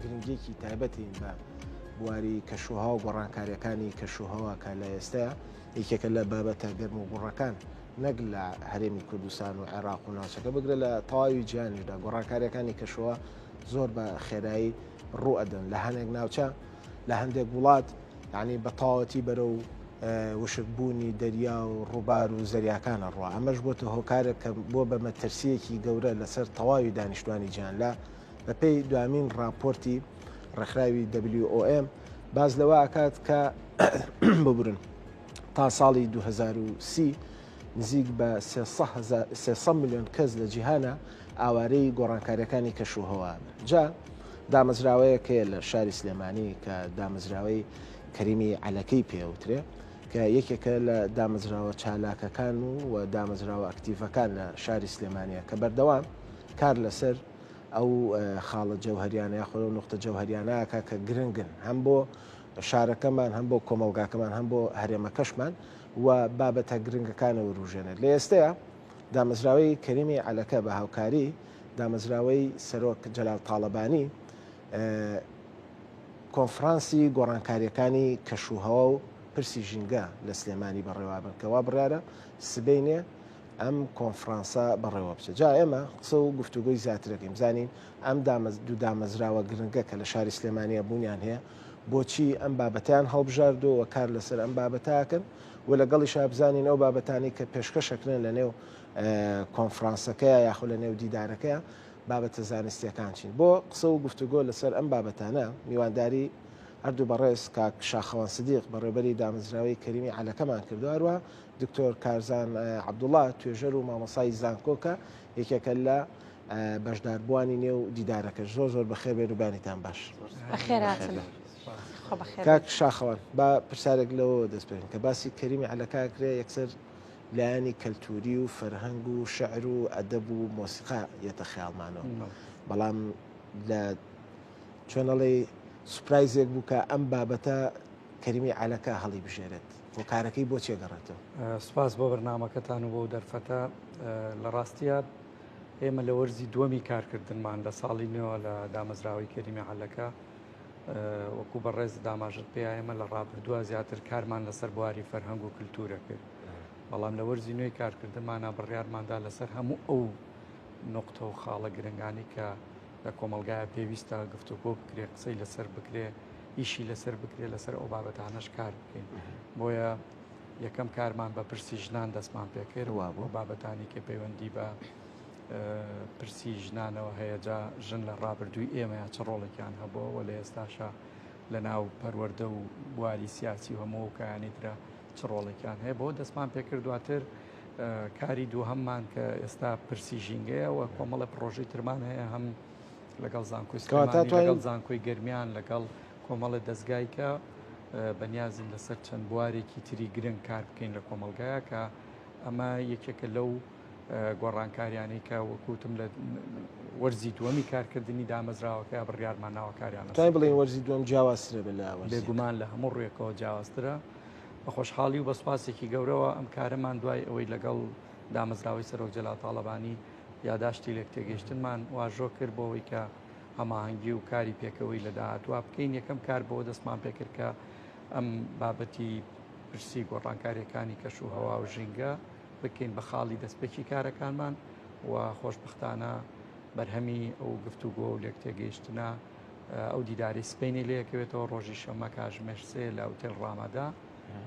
گرنگیەکی تایبەتین بە بواری کەشوهەوا و گۆڕانکاریەکانی کەشوهەوا کە لە ئێستایا یەکێکە لە بابەتە گەرم و گوڕەکان نەک لە هەرێمی کوردستان و عێراق و ناوچەکە بگرە لە تەواوی جیهانیشدا گۆڕانکاریەکانی کەشوهەوا زۆر بە خێرایی ڕوو ئەدەن لە هەنێک ناوچە لە هەندێک وڵات یعنی بە تەواوەتی بەرەو وشکبوونی دەریا و ڕووبار و زەریاکانە ڕوا ئەمەش بۆتە هۆکارێک کە بۆ بە مەترسیەکی گەورە لەسەر تەواوی دانیشتوانی جیهان لە بەپێی دوامین ڕاپۆرتی ڕێکخراوی WOM باس لەوە ئەکات کە ببورن تا ساڵی 2030 نزیک بە 300 میلیۆن کەس لە جیهانە ئاوارەی گۆڕانکاریەکانی کەشوهەوا بن. جا دامەزراوەیەک هەیە لە شاری سلێمانی کە دامەزراوەی کەریمی عەلەکەی پێوترێ کە یەکێکە لە دامەزراوە چالاکەکان و و دامەزراوە ئەکتیڤەکان لە شاری سلێمانیە کە بەردەوام کار لەسەر ئەو خاڵە جەوهەریانە یاخۆ ئەو نوقتە جەوهەریانە ئەکا کە گرنگن هەم بۆ شارەکەمان هەم بۆ کۆمەڵگاکەمان هەم بۆ هەرێمەکەشمان و بابەتە گرنگەکانە وروژێنێت لە ئێستەیە دامەزراوەی کەریمی عەلەکە بە هاوکاری دامەزراوەی سەرۆک جەلال تاڵەبانی کۆنفرانسی گۆڕانکاریەکانی کەشوهەوا و پرسی ژینگە لە سلێمانی بەڕێوابن کە وا بڕیارە سبەینێ ئەم کۆنفرانسە بەڕێوە بچێت. جا ئێمە قسە و گفتوگۆی زیاتر ئەکەین بزانین ئەم دوو دامەزراوە گرنگە کە لە شاری سلێمانییە بوونیان هەیە بۆچی ئەم بابەتەیان هەڵبژاردووە و کار لەسەر ئەم بابەتە ئەکەن و لەگەڵیشا بزانین ئەو بابەتانەی کە پێشکەش ئەکرێن لە نێو کۆنفرانسەکەیە یاخۆ لە نێو دیدارەکەیە بابەتە زانستیەکان چین. بۆ قسە و گفتوگۆ لەسەر ئەم بابەتانە میوانداری هەردوو بەڕێز کاک شاخەوان سدیق بەڕێوبەری دامەزراوەی کەریمی عەلەکەمان کردو هەروە دکتۆر کارزان عەبدوڵا توێژەر و مامۆسای زانکۆ کە یەکێکە لە بەشداربووانی نێو دیدارەکەش زۆر زۆر بەخێر بێن و بەیانیتان باش. بەخێرهاتن. کاک شاخەوان با پرسیارێک لەوەوە دەست پێ بکەین کە باسی کەریمی عەلەکە ئەکرێ یەکسەر لایەنی کەلتوری و فەرهەنگ و شعر و ئەدەب و مۆسیقا یەتە خەیاڵمانەوە بەڵام لە چۆن ئەڵێی سوپرایزێک بوو کە ئەم بابەتە کەریمی عەلەکە هەڵیبژێرێت هۆکارەکەی بۆ چێ گەڕێتەوە؟ سوپاس بۆ بەرنامەکەتان و بۆ دەرفەتە. لە ڕاستیا ئێمە لە وەرزی دووەمی کارکردنمان لە ساڵی نوێوە لە دامەزراوەی کەریمی عەلەکە وەکو بەڕێز داماژت پێ ئێمە لە ڕابردووە زیاتر کارمان لەسەر بواری فەرهەنگ و کللتورە کرد بەڵام لە وەرزی نوێی کارکردنمانە بڕیارماندا لەسەر هەموو ئەو نقطە و خاڵە گرنگانی کە لە کۆمەڵگایە پێویستە گفتوگۆ بکرێ قسەی لەسەر بکرێ ئیشی لەسەر بکرێ لەسەر ئەو بابەتانەش کار بکەین بۆیە یەکەم کارمان بە پرسی ژنان دەستمان پێکرد بۆ بابەتانی کە پەیوەندی بە پرسی ژنانەوە هەیە جا ژن لە ڕابردووی ئێمە یا چ ڕۆڵێکیان هەبووە و لە ئێستاشا لە ناو پەروەردە و بواری سیاسی و هەموو کایانی ترە چ ڕۆڵێکیان هەیە بۆ دەستمان پێکرد دواتر کاری دووهەممان کە ئێستا پرسی ژینگەیە و کۆمەڵە پرۆژەی ترمان هەیە هەم لەگەڵ زانکۆی سلێمانی لەگەڵ زانکۆی گەرمیان لەگەڵ کۆمەڵە دەستگای کە بەنیازین لەسەر چەند بوارێکی تری گرنگ کار بکەین لە کۆمەڵگایە کە ئەمە یەکێکە لەو گۆڕانکاریانەی کە وەکوتم لە وەرزی دووەمی کارکردنی دامەزراوەکە بڕیارمان ناوە کاریان تای بڵین وەرزی دووەم جیاوازترە بە لە بێگومان لە هەموو ڕوویەکەوە جیاوازترە بە خۆشحاڵی و بە سوپاسێکی گەورەوە ئەم کارەمان دوای ئەوەی لەگەڵ دامەزراوەی سەرۆک جەلال تاڵەبانی یاداشتی لێکتێگەیشتنمان واژۆ کرد بۆ ئەوەی کە هەماهەنگی و کاری پێکەوەی لە داهاتووا بکەین یەکەم کار بۆ دەستمان پێکرد کە ئەم بابەتی پرسی گۆڕانکاریەکانی کەش و هەوا و ژینگە بکەین بە خاڵی دەستپێکی کارەکانمان و خۆشببختانە بەرهەمی ئەو گفتوگۆ و لێکتێگەیشتنە ئەو دیداری سپینی لەکەوێتەوە ڕۆژی شەممە کاژمێر سێ لە ئوتێل ڕامادا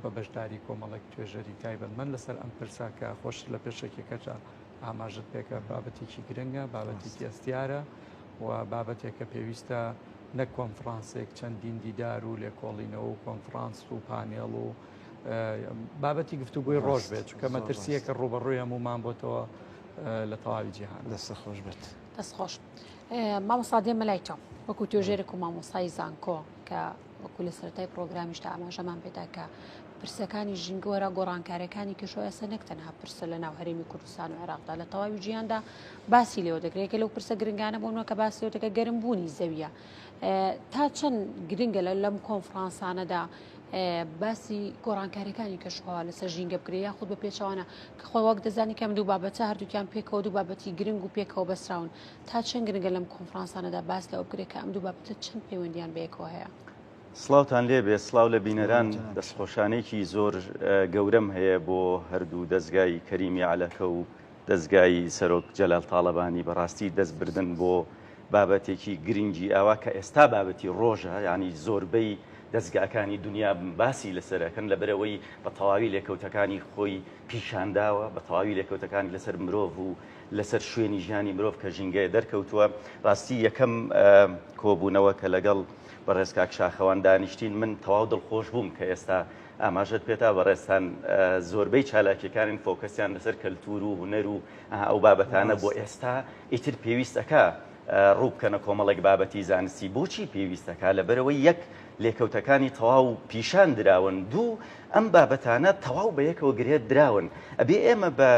بە بەشداری کۆمەڵێک توێژەری تایبەتمەند لەسەر ئەم پرسە کە خۆش لە پێشەکیەکەشدا ئاماژەت پێکە بابەتێکی گرنگە بابەتێکی ئەستیارە و بابەتێکە پێویستە نەک کۆنفرانسێک چەندین دیدار و لێکۆڵینەوە و کۆنفرانس و پانێڵ و بابەتی گفتوگۆی ڕۆژ بێت چونکە مەترسیەکە ڕوبەڕووی هەمومان بۆتەوە لە تەواوی جیهان دەستە خۆش بێت دەست خۆش مامۆستا دێمە لای تۆ وەکو توێژێرێک و مامۆستای زانکۆ کە وەکو لە سەرەتای پرۆگرامیشتا ئاماژەمان پێدا کە پرسەکانی ژینگەوەرە گۆڕانکاریەکانی کەشو ئێستا نەک تەنها پرسە لە ناو هەرێمی کوردستان و عێراقدا لە تەواوی جیهاندا باسی لێوە دەکرێت کە لەو پرسە گرنگانە بۆنەوە کە باسی لێوە دەکە گەرم بوونی زەویە تا چەند گرنگە لە لەم کۆنفرانسانەدا باسی گۆڕانکاریەکانی کەشوهەوا لەسەر ژینگە بکرێ یاخود بە پێچەوانە کە خۆی وەک دەزانی کەم دوو بابەتە هەردووکیان پێکەوە دوو بابەتی گرنگ و پێکەوە بەسراون تا چەند گرنگە لەم کۆنفرانسانەدا باس لەوە بکرێت کە ئەم دوو بابەتە چەند پەیوەندیان بەیەکەوە هەیە؟ سڵاوتان لێبێ سڵاو لە بینەران دەستخۆشانێکی زۆر گەورەم هەیە بۆ هەردوو دەستگای کەریمی عەلەکە و دەزگای سەرۆک جەلال تاڵەبانی بەڕاستی دەست بردن بۆ بابەتێکی گرنگی ئاوا کە ئێستا بابەتی ڕۆژە یانی زۆربەی دەزگاکانی دنیا باسی لەسەر ئەکەن لەبەرئەوەی بە تەواوی لێکەوتەکانی خۆی پیشانداوە بە تەواوی لێکەوتەکانی لەسەر مرۆڤ و لەسەر شوێنی ژیانی مرۆڤ کە ژینگەیە دەرکەوتووە ڕاستی یەکەم کۆبوونەوە کە لەگەڵ بەڕێز کاک شاخەوان دانیشتین من تەواو دڵخۆش بووم کە ئێستا ئاماژەت پێدا بەڕێزتان زۆربەی چالاکیەکانن فۆکەسیان لەسەر کەلتور و هونەر و ئەو بابەتانە بۆ ئێستا ئیتر پێویست ئەکا ڕوو بکەنە کۆمەڵێک بابەتی زانستی بۆچی پێویست ئەکا لەبەرەوەی یەک لێکەوتەکانی تەواو پیشان دراون دوو ئەم بابەتانە تەواو بە یەکەوە گرێت دراون ئەبێ ئێمە بە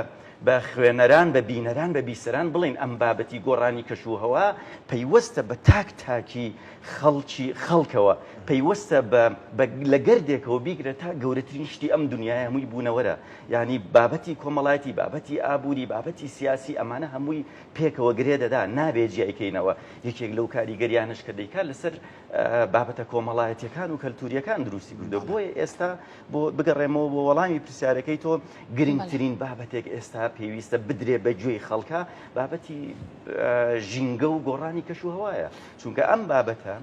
بە خوێنەران بە بینەران بە بیسەران بڵین ئەم بابەتی گۆڕانی کەش و هەوا پەیوەستە بە تاک تاکی خەڵکی خەڵکەوە پەیوەستە بە بە لە گردێکەوە بیگرە تا گەورەترین شتی ئەم دنیای هەمووی بوونەوەرە یعنی بابەتی کۆمەڵایەتی بابەتی ئابووری بابەتی سیاسی ئەمانە هەمووی پێکەوە گرێ دەدا نابێ جیایکەینەوە یەکێک لەو کاریگەریانش کە دەیکات لەسەر بابەتە کۆمەڵایەتیەکان و کەلتوریەکان دروستی کردو بۆیە ئێستا بۆ بگەڕێمەوە بۆ وەڵامی پرسیارەکەی تۆ گرنگترین بابەتێک ئێستا پێویستە بدرێ بە گوێی خەڵکە بابەتی ژینگە و گۆڕانی کەش و هەوایە چونکە ئەم بابەتە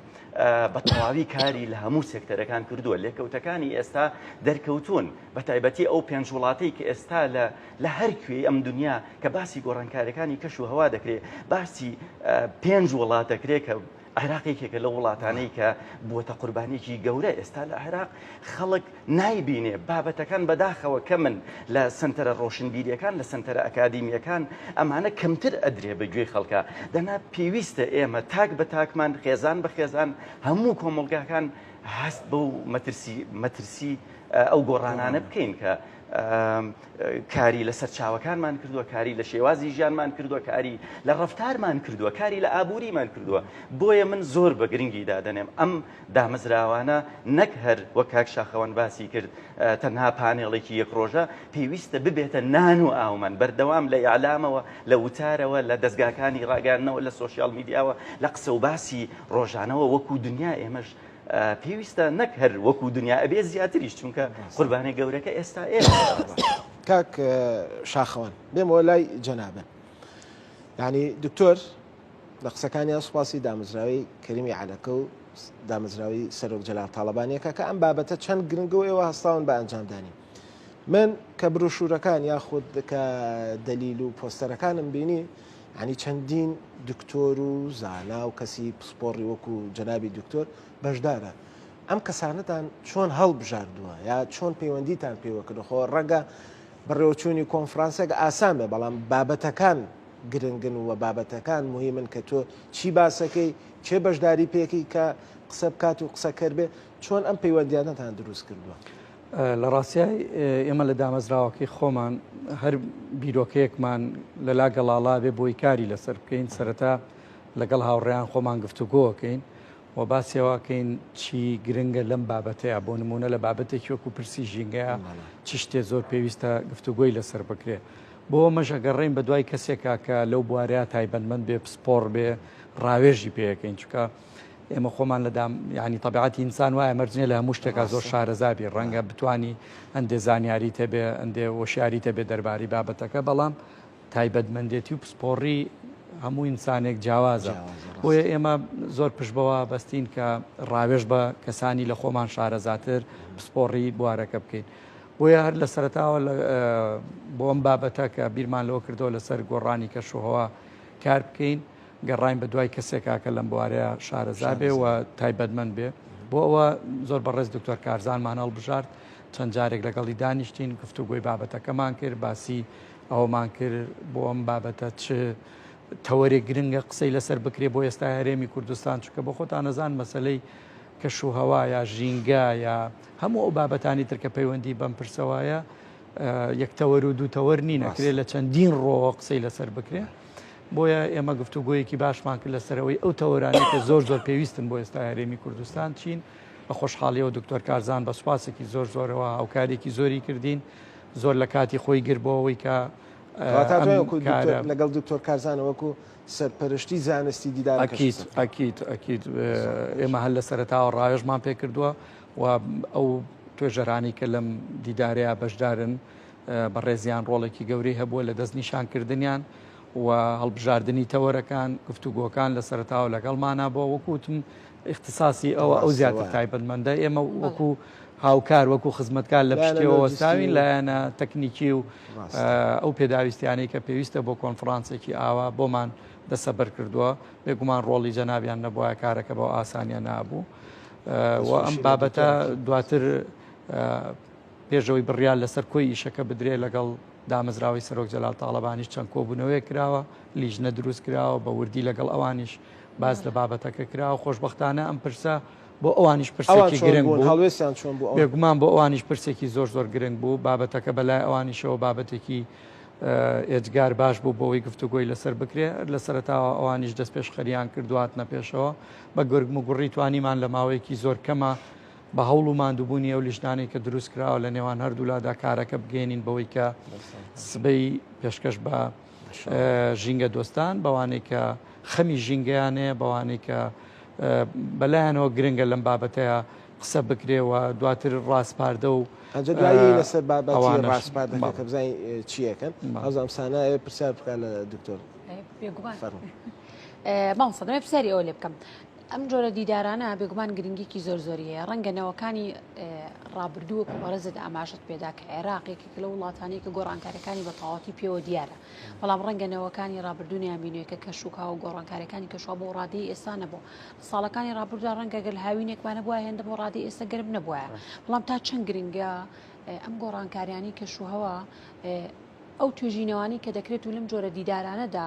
بە تەواوی کاری لە هەموو سێکتەرەکان کردووە لێکەوتەکانی ئێستا دەرکەوتون بە تایبەتی ئەو پێنج وڵاتەی کە ئێستا لە لە هەر کوێی ئەم دنیا کە باسی گۆڕانکاریەکانی کەش و هەوا دەکرێت باسی پێنج وڵات دەکرێت کە عێراق یەکێکە لەو وڵاتانەی کە بووەتە قوربانیەکی گەورە ئێستا لە عێراق خەڵک نایبینێ بابەتەکان بەداخەوە کەمن لە سنتەرە ڕۆشنبیریەکان لە سنتەرە ئەکادیمیەکان ئەمانە کەمتر ئەدرێ بە گوێی خەڵکە دەنا پێویستە ئێمە تاک بە تاکمان خێزان بە خێزان هەموو کۆمەڵگاکان هەست بەو مەترسی مەترسی ئەو گۆڕانانە بکەین کە کاری لە سەرچاوەکانمان کردووە کاری لە شێوازی ژیانمان کردووە کاری لە ڕفتارمان کردووە کاری لە ئابووریمان کردووە بۆیە من زۆر بە گرنگی دادەنێم ئەم دامەزراوانە نەک هەر وەک کاک شاخەوان باسی کرد تەنها پانێڵێکی یەک ڕۆژە پێویستە ببێتە نان و ئاومان بەردەوام لە ئیعلامەوە لە وتارەوە لە دەزگاکانی ڕاگەیاندنەوە لە سۆشیال میدیاوە لە قسە و باسی ڕۆژانەوە وەکو دنیا ئێمەش پێویستە نەک هەر وەکو دنیا ئەبێ زیاتریش چونکە قوربانی گەورەکە ئێستا ئێمە کاک شاخەوان بێمەوە لای جەنابن یعنی دکتۆر لە قسەکانیان سوپاسی دامەزراوەی کەریمی عەلەکە و دامەزراوەی سەرۆک جەلال تاڵەبانیەکە کە ئەم بابەتە چەند گرنگە و ئێوە هەستاون بە ئەنجامدانی. من کە بروشورەکان یاخود کە دەلیل و پۆستەرەکانم بینی ینی چەندین دکتۆر و زانا و کەسی پسپۆڕی وەکو جەنابی دکتۆر بەشدارە ئەم کەسانەتان چۆن هەڵبژاردووە یا چۆن پەیوەندیتان پێوە کردو خۆ ڕەنگە بەڕێوەچوونی کۆنفرانسێک ئاسان بێ بەڵام بابەتەکان گرنگن و بابەتەکان موهیمن کە تۆ چی باسەکەی کێ بەشداری پێکی کە قسە بکات و قسەکەر بێ چۆن ئەم پەیوەندیانەتان دروست کردووە؟ لە ڕاستیای ئێمە لە دامەزراوەکەی خۆمان هەر بیرۆکەیەکمان لەلا گەڵاڵا بێ بۆی کاری لەسەر بکەین سەرەتا لەگەڵ هاوڕێیان خۆمان گفتوگۆکەین و باسی ئەوە کەین چی گرنگە لەم بابەتەیە بۆ نمونە لە بابەتێکی وەکو پرسی ژینگەیە چ شتێ زۆر پێویستە گفتوگۆی لەسەر بکرێ بۆ ئەمەش ئەگەڕێین بە دوای کەسێکا کە لەو بوارەیە تایبەتمەند بێ پسپۆڕ بێ ڕاوێژی پێەکەین چونکە ئێمە خۆمان لە دام ینی تەبعەتی ئینسان وایە مەرجنێ لە هەموو شتێکا زۆر شارەزابی ڕەنگە بتانی هەندێ زانیاری تەبێ هەندێ هۆشیاری تەبێ دەربارەی بابەتەکە بەڵام تایبەتمەندێتی و پسپۆڕی هەموو ئینسانێک جیاوازە بۆیە ئێمە زۆر پشت بەوە بەستین کە ڕاوێژ بە کەسانی لە خۆمان شارەزاتر پسپۆڕی بوارەکە بکەین بۆیە هەر لە سەرتاوە بۆ ئەم بابەتە کە بیرمان لەوە کردەوە لەسەر گۆڕانی کەشوهەوا کار بکەین گەڕاین بە دوای کەسێکا کە لەم بوارەیە شارەزا بێ و تایبەتمەند بێ بۆ ئەوە زۆر بەڕێز دکتۆر کارزانمان هەڵبژارد چەند جارێک لەگەڵی دانیشتین گفتوگۆی بابەتەکەمان کرد باسی ئەوەمان کرد بۆ ئەم بابەتە چ تەوەرێک گرنگە قسەی لەسەر بکرێ بۆ ئێستا هەرێمی کوردستان چونکە بۆ خۆتان نەزان مەسلەی کەش و هەوا یا ژینگە یا هەموو ئەو بابەتانی تر کە پەیوەندی بەم پرسەوەیە یەک تەوەر و دوو تەوەر نینە کرێ لە چەندین ڕۆوە قسەی لەسەر بکرێ بۆیە ئێمە گفتوگۆیەکی باشمان کرد لەسەرەوەی ئەو تەوەرانەی کە زۆر زۆر پێویستن بۆ ئێستا هەرێمی کوردستان چین. بە خۆشحاڵیەوە دکتۆر کارزان بە سوپاسێکی زۆر زۆرەوە هاوکارێکی زۆری کردین زۆر لە کاتی خۆی گر بۆ ئەوەی کە لەگەڵ دکتۆر کارزانە وەکو سەرپەرشتی زانستی دیدار ئەکید ئەکید ئەکید ئێمە هەر لە سەرەتاوە ڕاوێژمان پێ کردووە و ئەو توێژەرانی کە لەم دیدارەیە بەشدارن بەڕێزیان ڕۆڵێکی گەورەی هەبووە لە دەستنیشانکردنیان و هەڵبژاردنی تەوەرەکان گفتوگۆکان لە سەرتاوە لەگەڵمانە بۆ وەکوتم اختصاصی ئەوە ئەو زیاتر تایبەتمەندە ئێمە وەکو هاوکار وەکو خزمەتکار لە پشتەوە وەستاوین لایەنە تەکنیکی و ئەو پێداویستیانەی کە پێویستە بۆ کۆنفرانسێکی ئاوا بۆمان دەسەبەر کردووە بێگومان ڕۆڵی جەنابیان نەبووە کارەکە بەو ئاسانیە نابوو و ئەم بابەتە دواتر پێشەوەی بڕیار لەسەر کۆی ئیشەکە بدرێ لەگەڵ دامەزراوەی سەرۆک جەلال تاڵەبانیش چەند کۆبوونەوەیەک کراوە، لیژنە دروست کراوە، بە وردی لەگەڵ ئەوانیش باس لە بابەتەکە کراوە، خۆشبەختانە ئەم پرسە بۆ ئەوانیش پرسێکی گرنگ بوو. هەڵوێستیان چۆن بوو؟ بێگومان بۆ ئەوانیش پرسێکی زۆر زۆر گرنگ بوو، بابەتەکە بەلای ئەوانیشەوە بابەتێکی ئێجگار باش بوو بۆ ئەوەی گفتوگۆی لەسەر بکرێ، لە سەرەتاوە ئەوانیش دەستپێشخەریان کرد و هاتنە پێشەوە، بە گورگموگوڕی توانیمان لە ماوەیەکی زۆر کەما بە هەوڵ و ماندووبوونی ئەو لیژنانەی کە دروست کراوە لە نێوان هەردوولادا کارەکە بگەێنین بەوەی کە سبەی پێشکەش بە ژینگە دۆستان بەوانەی کە خەمی ژینگەیان هەیە بەوانەی کە بەلایەنەوە گرنگە لەم بابەتەیە قسە بکرێ و دواتر ڕاسپاردە و دوایی لەسەر بابەتی ڕاسپاردەکە کە بزانین چیەکەن ئەزام سانایە پرسیار بکە لە دکتۆر بێگومان مامۆستا دەمەوێت پرسیاری ئەوە لێ بکەم ئەم جۆرە دیدارانە بێگومان گرنگیکی زۆر زۆری هەیە ڕەنگە نەوەکانی ڕابردوو وەکو بەڕێزت ئاماژەت پێدا کە عێراق یەکێک لە وڵاتانی کە گۆڕانکاریەکانی بە تەواوەتی پێوە دیارە بەڵام ڕەنگە نەوەکانی ڕابردوو نەیانبینێ کە کەشوکا و گۆڕانکاریەکانی کەشوها بۆ ڕادەی ئێستا نەبوو ساڵەکانی ڕابردوودا ڕەنگە گەل هاوینێکمان هەبووایە هێندە بۆ ڕادەی ئێستا گەرم نەبووایە بەڵام تا چەند گرنگە ئەم گۆڕانکاریانی کەشوهەوا ئەو توێژینەوانەی کە دەکرێت و لەم جۆرە دیدارانەدا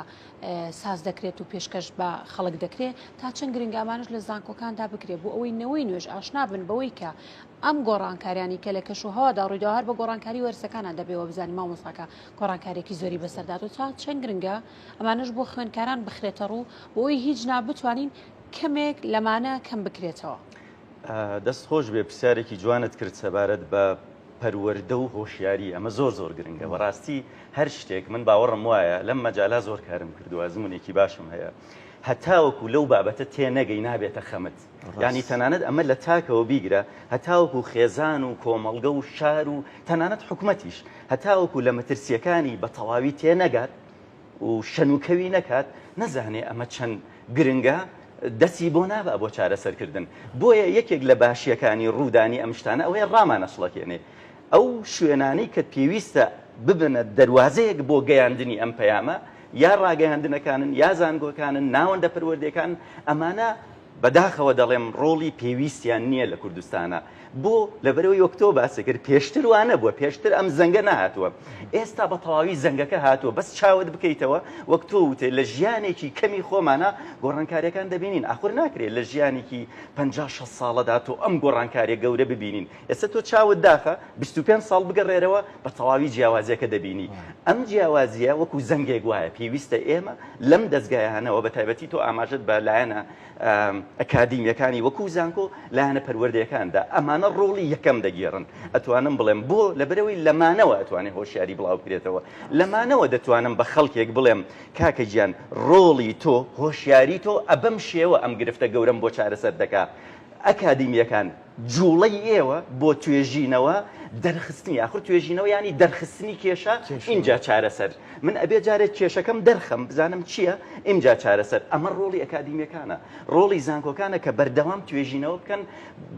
ساز دەکرێت و پێشکەش بە خەڵک دەکرێت تا چەند گرنگە ئەمانەش لە زانکۆکاندا بکرێت بۆ ئەوەی نەوەی نوێش ئاشنا بن بەوەی کە ئەم گۆڕانکاریانی کە لە کەش و هەوادا ڕوویداوە هەر بە گۆڕانکاری وەرزەکانە دەبێەوە بزانین مامۆستاکە گۆڕانکارێکی زۆری بەسەردات و تا چەند گرنگە ئەمانەش بۆ خوێندکاران بخرێتە ڕوو بۆ ئەوەی هیچ نا بتوانین کەمێک لەمانە کەم بکرێتەوە. دەست خۆش بێ پرسیارێکی جوانت کرد سەبارەت بە پەروەردە و هۆشیاری ئەمە زۆر زۆر گرنگە بەڕاستی هەر شتێک من باوەڕم وایە لەم مەجالا زۆر کارم کردووە ئەزمونێکی باشم هەیە هەتاوەکو لەو بابەتە تێنەگەی نابێتە خەمت ینی تەنانەت ئەمە لە تاکەوە بیگرە هەتاوەکو خێزان و کۆمەڵگە و شار و تەنانەت حکومەتیش هەتاوەکو لە مەترسیەکانی بە تەواوی تێنەگات و شەنوکەوی نەکات نەزانێ ئەمە چەند گرنگە دەستی بۆ نابا بۆ چارەسەرکردن بۆیە یەکێک لە باشیەکانی ڕوودانی ئەم شتانە ئەوەیە ڕامانەشڵەکێنێ ئەو شوێنانەی کە پێویستە ببنە دەروازەیەک بۆ گەیاندنی ئەم پەیامە یا ڕاگەیاندنەکانن یا زانکۆکانن ناوەندە پەروەردەکان ئەمانە بەداخەوە دەڵێم ڕۆڵی پێویستیان نییە لە کوردستانا. بۆ؟ لەبەرئەوەی وەک تۆ باست کرد پێشتر وا نەبووە، پێشتر ئەم زەنگە نەهاتووە. ئێستا بە تەواوی زەنگەکە هاتووە، بەس چاوت بکەیتەوە وەک تۆ وتت لە ژیانێکی کەمی خۆمانا گۆڕانکارییەکان دەبینین. ئاخر ناکرێت لە ژیانێکی 50 60 ساڵەدا تۆ ئەم گۆڕانکارییە گەورە ببینین. ئێستا تۆ چاوت داخە 25 ساڵ بگەڕێرەوە بە تەواوی جیاوازییەکە دەبینی. ئەم جیاوازییە وەکو زەنگێک وایە پێویستە ئێمە لەم دەزگایانەوە بە تایبەتی تۆ ئاماژەت بە لایەنە ئەکادیمیەکانی وەکو زانکۆ لایەنە پەروەردەیەکاندا ئەمانە ڕۆڵی یەکەم دەگێڕن ئەتوانم بڵێم بۆ لەبەرەوەی لەمانەوە ئەتوانێ هۆشیاری بڵاو بکرێتەوە لەمانەوە دەتوانم بە خەڵکێک بڵێم کاکە گیان ڕۆڵی تۆ هۆشیاری تۆ ئەبەم شێوە ئەم گرفتە گەورەم بۆ چارەسەر دەکا ئەکادیمیەکان جوڵەی ئێوە بۆ توێژینەوە دەرخستنی یاخود توێژینەوە ینی دەرخستنی کێشە ئینجا چارەسەر من ئەبێ جارێک کێشەکەم دەرخەم بزانم چییە ئینجا چارەسەر ئەمە ڕۆڵی ئەکادیمیەکانە ڕۆڵی زانکۆکانە کە بەردەوام توێژینەوە بکەن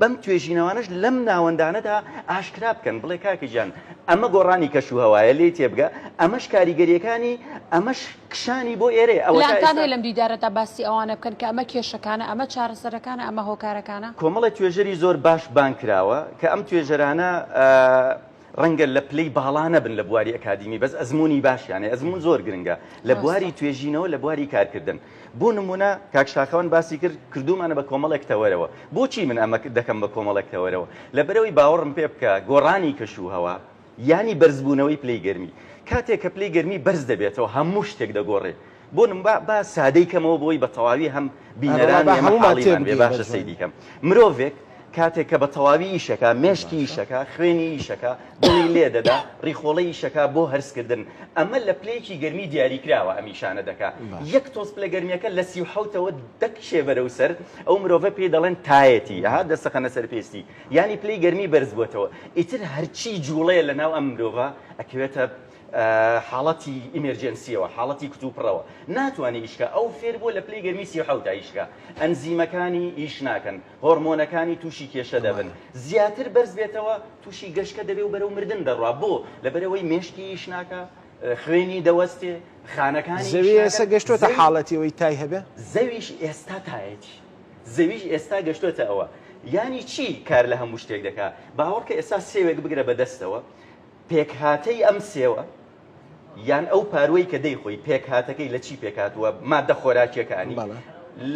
بەم توێژینەوانەش لەم ناوەندانەدا ئاشکرا بکەن بڵێ کاکە گیان ئەمە گۆڕانی کەش و هەوایە لێی تێبگە ئەمەش کاریگەریەکانی ئەمەش کشانی بۆ ئێرەیە ئەوەتا پلانتان ئێستا هەیە لەم دیدارەدا باسی ئەوانە بکەن کە ئەمە کێشەکانە، ئەمە چارەسەرەکانە، ئەمە هۆکارەکانە؟ کۆمەڵێک توێژەری زۆر باش بانگ کراوە کە ئەم توێژەرانە ڕەنگە لە پلەی باڵا نەبن لە بواری ئەکادیمی بەس ئەزموونی باشیان هەیە، ئەزموون زۆر گرنگە لە بواری ڕاستە. توێژینەوە لە بواری کارکردن. بۆ نموونە کاک شاخەوان باسی کرد کردوومانە بە کۆمەڵێک تەوەرەوە. بۆچی من ئەمە دەکەم بە کۆمەڵێک تەوەرەوە؟ لەبەرئەوەی باوەڕم پێ بکە گۆڕانی کەش و هەوا یانی بەرزبوونەوەی پلەی گەرمی. کاتێک کە پلەی گەرمی بەرز دەبێتەوە هەموو شتێک دەگۆڕێ. بۆ نموونە با با سادەی کەمەوە بۆی بە تەواوی هەم ئەرەڵا بینەران با ئێمە هەموومان حاڵیمان بێ تێبگەین باشە بە سەیری جوانی. کەم. مرۆڤێک. کاتێک کە بە تەواوی ئیشەکا، مێشکی ئیشەکا، خوێنی ئیشەکا، دڵی لێ دەدا، ڕیخۆڵەی ئیشەکا بۆ هەرسکردن. ئەمە لە پلەیەکی گەرمی دیاریکراوە ئەم ئیشانە دەکا. یەک تۆز پلە گەرمییەکە لە 37ەوە دەکشێ بەرەو سەر، ئەو مرۆڤە پێی دەڵێن تایەتی، ها دەستەخەنە سەر پێستی. یانی پلەی گەرمی بەرز بووەتەوە. ئیتر هەرچی جووڵەیە لە ناو ئەم مرۆڤە ئەکەوێتە حاڵەتی emergency یەوە، حاڵەتی کتوپڕەوە. ناتوانێ ئیش کا. ئەو فێر بووە لە پلەی گەرمی 37 دا ئیش کا. ئەنزیمەکانی ئیش ناکەن. هۆرمۆنەکانی تووشی کێشە دەبن. زیاتر بەرز بێتەوە تووشی گەشکە دەبێ و بەرەو مردن دەڕوا. بۆ؟ لەبەرئەوەی مێشکی ئیش ناکا، خوێنی دەوەستێ، خانەکانی ئیش زەوی ئێستا ناکەن. گەشتۆتە زەوی حاڵەتی ئەوەی تای هەبێ؟ زەویش ئێستا تایەتی. زەویش ئێستا گەشتۆتە ئەوە. یانی چی کار لە هەموو شتێک دەکا؟ باوەڕکە ئێستا سێوێک بگرە بە دەستەوە، پێکهاتەی ئەم سێوە یان ئەو پاروەی کە دەیخۆی پێکهاتەکەی لە چی پێکهاتووە، مادە خۆراکیەکانی،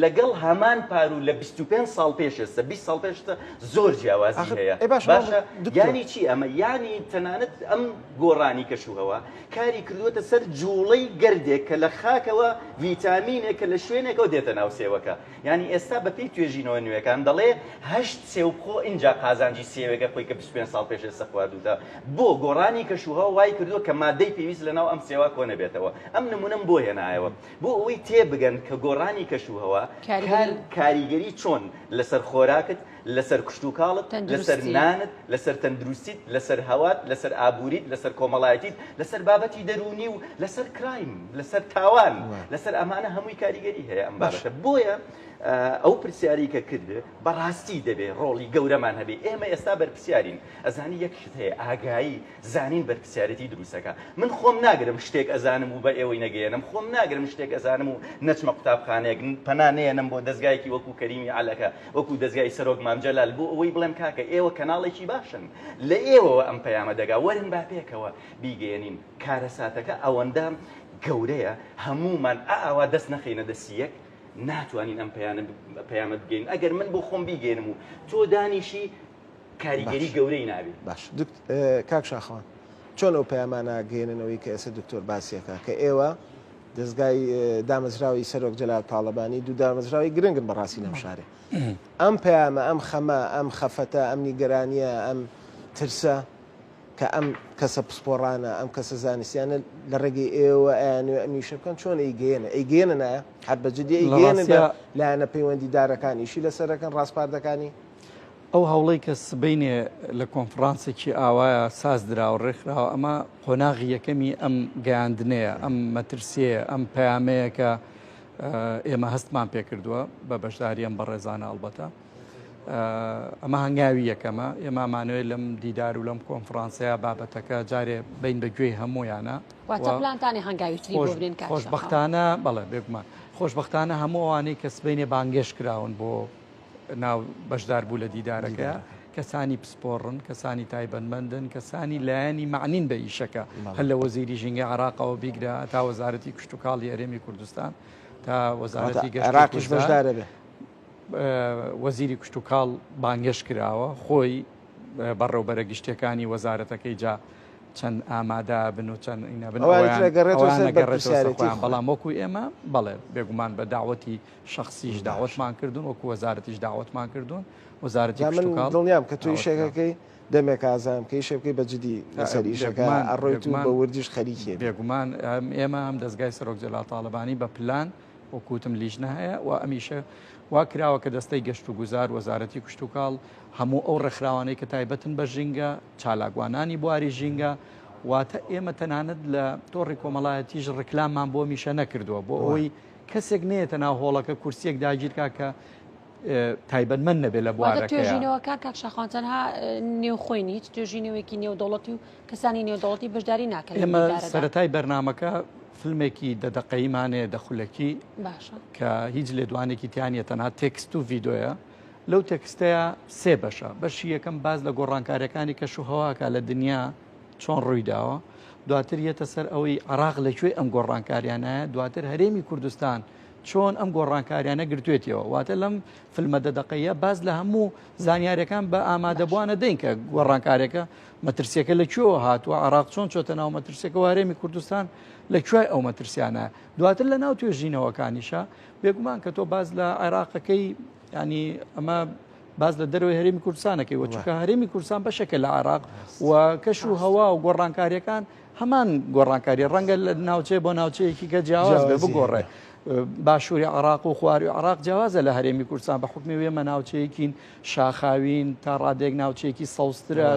لەگەڵ هەمان پارو لە 25 ساڵ پێش ئێستا 20 ساڵ پێش ئێستا زۆر جیاوازی هەیە. باشە یانی چی ئەمە؟ یانی تەنانەت ئەم گۆڕانی کەشوهەوا کاری کردووەتە سەر جوڵەی گەردێک کە لە خاکەوە ڤیتامینێک کە لە شوێنێکەوە دێتە ناو سێوەکە. یانی ئێستا بە پێی توێژینەوە نوێکان دەڵێ هەشت سێو بخۆ ئینجا قازانجی سێوێکە خۆی کە 25 ساڵ پێش ئێستا خواردووتە. بۆ گۆڕانی کەشوهەوا وای کردووە کە مادەی پێویست لەناو ئەم سێوە کۆ نەبێتەوە. ئەم نموونەم بۆ هێنایەوە بۆ ئەوەی تێبگەن کە گۆڕانی کەشوهەوا کار کاریگەری چۆن لەسەر خۆراکت، لەسەر کشتوکاڵت، لەسەر نانت، لەسەر تەندروستیت، لەسەر هەوات، لەسەر ئابووریت، لەسەر کۆمەڵایەتیت، لەسەر بابەتی دەروونی و لەسەر crime، لەسەر تاوان، لەسەر ئەمانە هەمووی کاریگەری هەیە ئەم بابەتە. بۆیە ئەو پرسیارەی کە کردت بەڕاستی دەبێ ڕۆڵی گەورەمان هەبێ. ئێمە ئێستا بەرپرسیارین. ئەزانی یەک شت هەیە، ئاگایی، زانین بەرپرسیارێتی دروست ئەکا. من خۆم ناگرم شتێک ئەزانم و بە ئێوەی نەگەیەنم، خۆم ناگرم شتێک ئەزانم و نەچمە قوتابخانەیەک، پەنا نەیەنم بۆ دەزگایەکی وەکو کەریمی عەلەکە، وەکو دەزگای سەرۆک مام جەلال بۆ ئەوەی بڵێم کاکە ئێوە کەناڵێکی باشن، لە ئێوەوە ئەم پەیامە دەگا، وەرن با پێکەوە بیگەیەنین. کارەساتەکە ئەوەندە گەورەیە هەموومان ئاوا دەست نەخەینە دەستی یەک ناتوانین ئەم پەیامە بگەین. ئەگەر من بۆ خۆم بیگەیەنم و تۆ دانیشی کاریگەری گەورەی نابێ. باش کاک شاخەوان چۆن ئەو پەیامانە گەیەننەوەی کە ئێستا دکتۆر باسیەکە کە ئێوە دەزگای دامەزراوی سەرۆک جەلال تاڵەبانی دوو دامەزراوی گرنگن بەڕاستی لەم شارێ ئەم پەیامە ئەم خەمە ئەم خەفەتە ئەم نیگەرانیە ئەم ترسە کە ئەم کەسە پسپۆڕانە ئەم کەسە زانستیانە لە ڕێگەی ئێوە ئەیانوێ ئەم ئیشە بکەن چۆن ئەیگەیەنە ئەیگەیەنە نایە هەر بە جدی ئەیگەیەنن بە لایەنە پەیوەندیدارەکان ئیشی لەسەرەکەن ڕاسپاردەکانی ئەو هەوڵەی کە سبەینێ لە کۆنفرانسێکی ئاوایە ساز دراوە ڕێکخراوە ئەمە قۆناغی یەکەمی ئەم گەیاندنەیە ئەم مەترسیەیە ئەم پەیامەیە کە ئێمە هەستمان پێکردووە بە بەشداری ئەم بەڕێزانە ئەڵبەتە ئەمە هەنگاوی یەکەمە ئێمە مانەوێت لەم دیدار و لەم کۆنفرانسەیە بابەتەکە جارێ بین بە گوێی هەمویانە پلانتانی هەنگاوی تری بۆ بنێن کاک شاخەوان. خۆشبەختانە بەڵێ بێگومان خۆشبەختانە هەموو ئەوانەی کە سبەینێ بانگێشت کراون بۆ ناو بەشداربوو لە دیدارەکە کەسانی پسپۆڕن، کەسانی تایبەتمەندن، کەسانی لایەنی مەعنین بە ئیشەکە، هەر لە وەزیری ژینگەی عێراقەوە بیگرە تا وەزارەتی کشتوکاڵی هەرێمی کوردستان تا وەزارەتی گەشت و عێراقیش گوزار. بەشدارە بێ. وەزیری کشتوکاڵ بانگێشت کراوە، خۆی بەڕێوبەرە گشتیەکانی وەزارەتەکەی جا چەند ئامادە بن و چەند ئینە بن ئەوانی تر ئەگەڕێتەوە ئەوان سەر ئەگەڕێتەوە سەر بەرپرسیارێتی خۆیان، خۆیان. بەڵام وەکو ئێمە بەڵێ بێگومان بە داوەتی شەخسیش داوەتمان کردوون، وەکو وەزارەتیش داوەتمان کردوون، وەزارەتی جا من کشتوکاڵ دڵنیام کە تۆ داوەت کراوە. ئیشەکەکەی دەمێکە ئازانم کە ئیشێ بکەی بە جدی لەسەر ئیشەکە بێگومان، ئەڕۆیت و بێگومان، بە وردیش خەریکی ئەبی. بێگومان هەم ئێمە هەم دەزگای سەرۆک جەلال تاڵەبانی بە پلان وەکو وتم لیژنە هەیە و ئەمیشە وا کراوە کە دەستەی گەشت و گوزار، وەزارەتی کشتوکاڵ، هەموو ئەو ڕێکخراوانەی کە تایبەتن بە ژینگە، چالاکوانانی بواری ژینگە، واتە ئێمە تەنانەت لە تۆڕی کۆمەڵایەتیش ڕیکلاممان بۆ ئەمیشە نەکردووە بۆ ئەوەی کەسێک نەیەتە ناو هۆڵەکە کورسیەک داگیرکا کە تایبەتمەند نەبێت لە واتە بوارەکەیا. توێژینەوەکان کاک شاخوان تەنها نێوخۆین هیچ توێژینەوەیەکی نێودەوڵەتی و کەسانی نێودەوڵەتی بەشداری ناکەن لەم ئێمە دیدارەدا. سەرەتای بەرنامەکە فیلمێکی دە دەقەییمان هەیە دە خولەکی باشە. کە هیچ لێدوانێکی تیا نییە تەنها تێکست و ڤیدۆیە لەو تێکستەیە سێ بەشە بەشی یەکەم باس لە گۆڕانکاریەکانی کەش و هەواکە لە دنیا چۆن ڕوویداوە دواتر یەتە سەر ئەوەی عراق لە کوێی ئەم گۆڕانکاریانایە دواتر هەرێمی کوردستان چۆن ئەم گۆڕانکاریانە گرتوێتیەوە واتە لەم فیلمە دە دەقەیە باس لە هەموو زانیاریەکان بە ئامادەبووانە دەین کە گۆڕانکاریەکە مەترسیەکە لە کوێوە هاتووە عراق چۆن چۆتە ناو مەترسیەکە و هەرێمی کوردستان لە کوێی ئەو مەترسیانە دواتر لە ناو توێژینەوەکانیشە بێگومان کە تۆ باز لە عێراقەکەی ینی ئەمە باز لە دەرەوەی هەرێمی کوردستانەکەی وە چونکە هەرێمی کوردستان بەشێکە لە عێراق و کەش و هەوا و گۆڕانکاریەکان هەمان گۆڕانکاری ڕەنگە لە ناوچەیە بۆ ناوچەیەکی کە جیاواز بێ بگۆڕێ باشووری عراق و خواری عراق جیاوازە لە هەرێمی کوردستان بە حکمی وێمە ناوچەیەکین شاخاوین تا ڕادێک ناوچەیەکی سەوزترە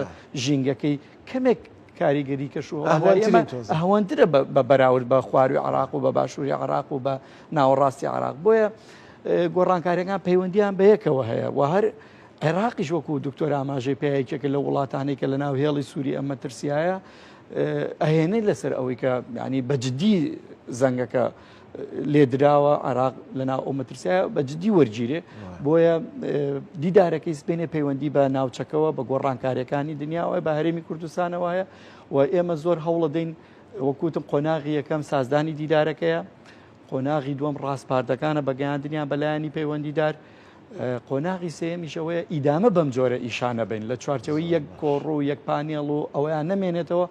ژینگەکەی کەمێک کاریگەری کەش و ئەهوەندرە بە بەراورد بە خواروی عراق و بە باشووری عراق و بە ناوەڕاستی عراق بۆیە گۆڕانکاریەکان پەیوەندیان بە یەکەوە هەیە و هەر عێراقیش وەکو دکتۆر ئاماژەی پێ یەکێکە لە وڵاتانەی کە لە ناو هێڵی سووری ئەم مەترسیایە ئەهێنێت لەسەر ئەوەی کە ینی بە جدی زەنگەکە لێدراوە عراق لەناو ئەو مەترسیایە بە جدی وەرگیرێ بۆیە دیدارەکەی سپێنێ پەیوەندی بە ناوچەکەوە بە گۆڕانکاریەکانی دنیاوە بە هەرێمی کوردستانەوە هەیە و ئێمە زۆر هەوڵەدەین وەکوتم قۆناغی یەکەم سازدانی دیدارەکەیە قۆناغی دووەم ڕاسپاردەکانە بە گەیاندنیان بە لایەنی پەیوەندیدار قۆناغی سێیەمیش ئەوەیە ئیدامە بەم جۆرە ئیشانە بین لە چوارچەوەی یەک کۆڕ و یەک پانێڵ و ئەوەیان نەمێنێتەوە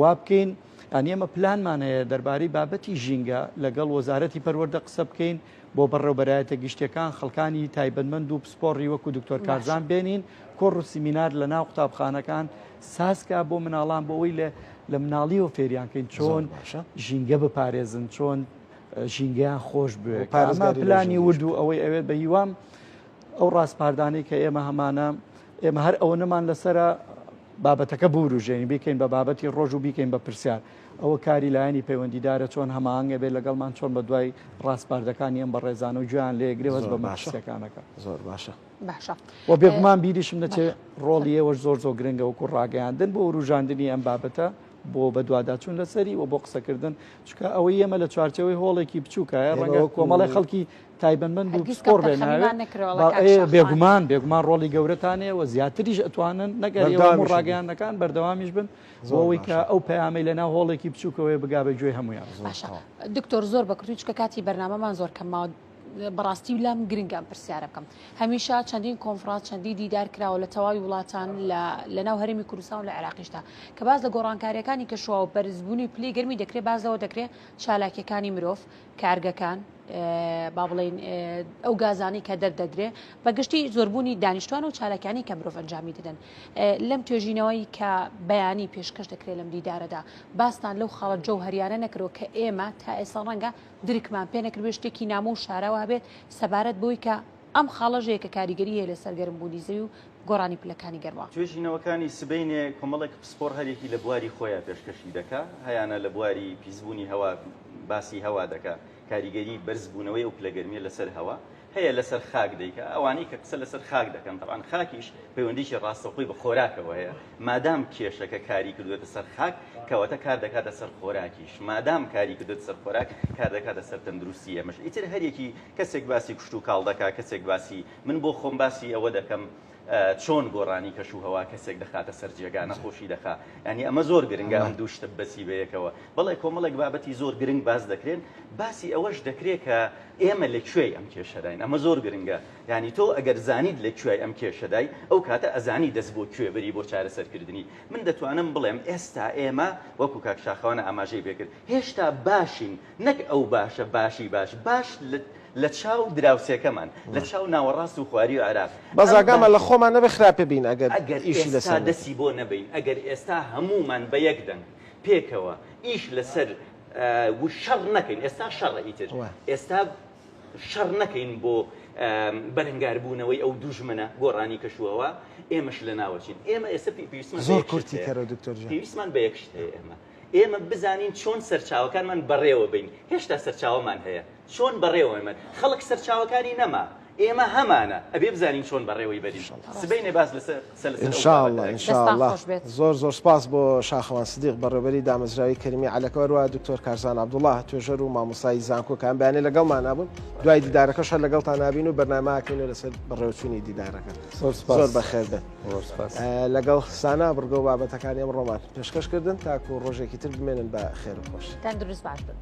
وا بکەین یانی ئێمە پلانمان هەیە دەربارەی بابەتی ژینگە لەگەڵ وەزارەتی پەروەردە قسە بکەین بۆ بەڕێوبەرایەتە گشتیەکان خەڵکانی تایبەتمەند و پسپۆڕی وەکو دکتۆر کارزان بێنین کۆڕ و سیمینار لە ناو قوتابخانەکان سازکا بۆ مناڵان بۆ ئەوەی لە لە مناڵیەوە فێریان کەین چۆن ژینگە بپارێزن چۆن ژینگەیان خۆش بوێ پارێزگاری پلانی ورد و ئەوەی ئەوێت بە هیوام ئەو ڕاسپاردانەی کە ئێمە هەمانە ئێمە هەر ئەوە نەمان لەسرە بابەتەکە بوروژێنین بیکەین بە بابەتی ڕۆژ و بیکەین بە پرسیار ئەوە کاری لایەنی پەیوەندیدارە چۆن هەماهەنگ ئەبێت لەگەڵمان چۆن بە دوای ڕاسپاردەکانی ئەم بەڕێزانە و گوێیان لێگرێ هەست بە مەترسیەکانەکە. زۆر باشە. باشە. وە بێگومان بیریشم نەچێ ڕۆڵی ئێوەش زۆر زۆر گرنگە وەکو ڕاگەیاندن بۆ وروژاندنی ئەم بابەتە بۆ بەدواداچوون لەسەری و بۆ قسەکردن چونکە ئەوەی ئێمە لە چوارچێوەی هۆڵێکی بچووکایە ڕەنگە کۆمەڵی خەڵکی تایبەتمەند و پسپۆڕ بێ بێگومان بێگومان ڕۆڵی گەورەتان هەیە و زیاتریش ئەتوانن نەگەر ئێوە ڕاگەیاندنەکان بەردەوامیش بن بۆ ئەوەی کە ئەو پەیامەی لەناو هۆڵێکی بچووکەوەی بگا بە گوێی هەموویان. باشە دکتۆر زۆر بە کورتی چونکە کاتی بەرنامەمان زۆر کەم ماوە بەڕاستی لام گرنگە ئەم پرسیارە بکەم هەمیشە چەندین کۆنفرانس چەندی دیدار کراوە لە تەواوی وڵاتان لە ناو هەرێمی کوردستان و لە عێراقیشدا کە باس لە گۆڕانکاریەکانی کەشوهەوا و بەرزبوونی پلەی گەرمی دەکرێت باس لەوە دەکرێت چالاکیەکانی مرۆڤ کارگەکان، با بڵێین ئەو گازانەی کە دەردەدرێ بە گشتی زۆربوونی دانیشتوان و چالاکیانی کە مرۆڤ ئەنجامی دەدەن لەم توێژینەوەی کە بەیانی پێشکەش دەکرێت لەم دیدارەدا باستان لەو خاڵە جەوهەریانە نەکرەوە کە ئێمە تا ئێستا ڕەنگە درکمان پێ نەکردبێت شتێکی نامۆ و شاراوە هەبێت سەبارەت بەوەی کە ئەم خاڵەش هەیە کە کاریگەری هەیە لەسەر گەرمبوونی زەوی و گۆڕانی پلەکانی گەرما. توێژینەوەکانی سبەینێ کۆمەڵێک پسپۆڕ هەریەکی لە بواری خۆیا پێشکەشی دەکا، هەیانە لە بواری پیسبوونی هەوا باسی هەوا دەکا، کاریگەری بەرزبوونەوەی ئەو پلە گەرمیە لەسەر هەوا هەیە لەسەر خاک دەیکا، ئەوانەی کە قسە لەسەر خاک دەکەن تەبعەن خاکیش پەیوەندیی ڕاستەوخۆی بە خۆراکەوە هەیە، مادام کێشەکە کاری کردووەتە سەر خاک کەواتە کار دەکاتە سەر خۆراکیش، مادام کاری کردووەتە سەر خۆراک کار دەکاتە سەر تەندروستی ئێمەش، ئیتر هەریەکی کەسێک باسی کشتوکاڵ دەکا، کەسێک باسی من بۆ خۆم باسی ئەوە دەکەم چۆن گۆڕانی کەش و هەوا کەسێک دەخاتە سەر جێگا نەخۆشی دەخا ینی ئەمە زۆر گرنگە ئەم دوو شتە بەسی بەیەکەوە بەڵێ کۆمەڵێک بابەتی زۆر گرنگ باس دەکرێن باسی ئەوەش دەکرێت کە ئێمە لە کوێی ئەم کێشەداین ئەمە زۆر گرنگە ینی تۆ ئەگەر زانیت لە کوێی ئەم کێشەدای ئەو کاتە ئەزانی دەست بۆ کوێ بری بۆ چارەسەرکردنی من دەتوانم بڵێم ئێستا ئێمە وەکو کاک شاخەوانە ئاماژەی پێکرد هێشتا باشین نەک ئەو باشە باشی باش باش لە چاو دراوسێکەمان لە چاو ناوەڕاست و خواری عێراق بەس ئاگامان لە خۆمان نەبێ خراپە بین ئەگەر ئەگەر ئیشی ئێستا لەسەر نەکەین. دەستی بۆ نەبەین ئەگەر ئێستا هەموومان بە یەک دەنگ پێکەوە ئیش لەسەر و شەڕ نەکەین ئێستا شەڕە ئیتر ئێستا شەڕ نەکەین بۆ بەرەنگاربوونەوەی ئەو دوژمنە گۆڕانی کەشوهەوا ئێمەش لەناوەچین ئێمە ئێستا پێویستمان بە زۆر یەک شت کورتی هەیە کەرەوە دکتۆر گیان. پێویستمان بە یەک شت هەیە ئێمە ئێمە بزانین چۆن سەرچاوەکانمان بەڕێوە بەین، هێشتا سەرچاوەمان هەیە، چۆن بەڕێوەمان بەین، خەڵک سەرچاوەکانی نەما، ئێمە هەمانە، ئەبێ بزانین چۆن بەڕێوەی بەرین، سبەینێ باس لەسەر قسە لەسەر ان ئەو شاء بابەتە اللە ان ئەکەین. شاء دەستان اللە خۆش بێت. زۆر زۆر سپاس بۆ شاخەوان سدیق بەڕێوبەری دامەزراوەی کەریمی عەلەکە وەروەها دکتۆر کارزان عەبدوڵا توێژەر و مامۆستای زانکۆ کە ئەم بەیانیە لەگەڵمانا بوون دوای دیدارەکەش هەر لەگەڵتان نابین و بەرنامە ئەکەینەوە لەسەر بەڕێوەچوونی دیدارەکە زۆر سپاس. زۆر بەخێر بێن. زۆر سپاس. لەگەڵ سانا بڕگە و بابەتەکانی ئەمڕۆمان پێشکەش کردن تاکو ڕۆژێکی تر بمێنن بە خێر و خۆشی. تەندروست باش بن.